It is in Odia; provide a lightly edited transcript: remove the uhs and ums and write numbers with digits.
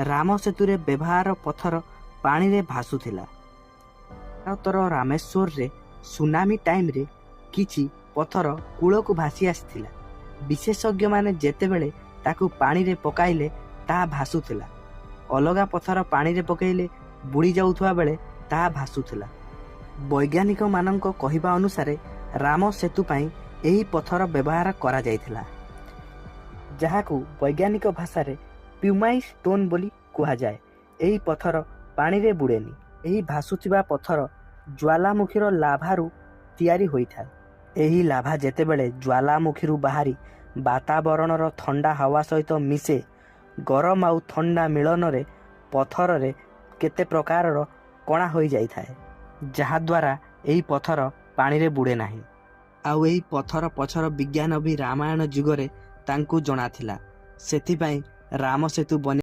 ରାମ ସେତୁରେ ବ୍ୟବହାର ପଥର ପାଣିରେ ଭାସୁଥିଲା। ଭାରତର ରାମେଶ୍ୱରରେ ସୁନାମି ଟାଇମରେ କିଛି ପଥର କୂଳକୁ ଭାସି ଆସିଥିଲା। ବିଶେଷଜ୍ଞମାନେ ଯେତେବେଳେ ତାକୁ ପାଣିରେ ପକାଇଲେ, ତାହା ଭାସୁଥିଲା। ଅଲଗା ପଥର ପାଣିରେ ପକାଇଲେ ବୁଡ଼ି ଯାଉଥିବା ବେଳେ ତାହା ଭାସୁଥିଲା। ବୈଜ୍ଞାନିକମାନଙ୍କ କହିବା ଅନୁସାରେ ରାମ ସେତୁ ପାଇଁ ଏହି ପଥର ବ୍ୟବହାର କରାଯାଇଥିଲା, ଯାହାକୁ ବୈଜ୍ଞାନିକ ଭାଷାରେ ପ୍ୟୁମାଇସ୍ ଷ୍ଟୋନ୍ ବୋଲି କୁହାଯାଏ। ଏହି ପଥର ପାଣିରେ ବୁଡ଼େନି। ଏହି ଭାସୁଥିବା ପଥର ଜ୍ୱାଲାମୁଖୀର ଲାଭାରୁ ତିଆରି ହୋଇଥାଏ। ଏହି ଲାଭା ଯେତେବେଳେ ଜ୍ୱାଲାମୁଖୀରୁ ବାହାରି ବାତାବରଣର ଥଣ୍ଡା ହାୱା ସହିତ ମିଶେ, ଗରମ ଆଉ ଥଣ୍ଡା ମିଳନରେ ପଥରରେ କେତେ ପ୍ରକାରର କଣା ହୋଇଯାଇଥାଏ, ଯାହାଦ୍ୱାରା ଏହି ପଥର ପାଣିରେ ବୁଡ଼େ ନାହିଁ। ଆଉ ଏହି ପଥର ପଛର ବିଜ୍ଞାନ ବି ରାମାୟଣ ଯୁଗରେ ତାଙ୍କୁ ଜଣାଥିଲା। ସେଥିପାଇଁ ରାମ ସେତୁ ବନେ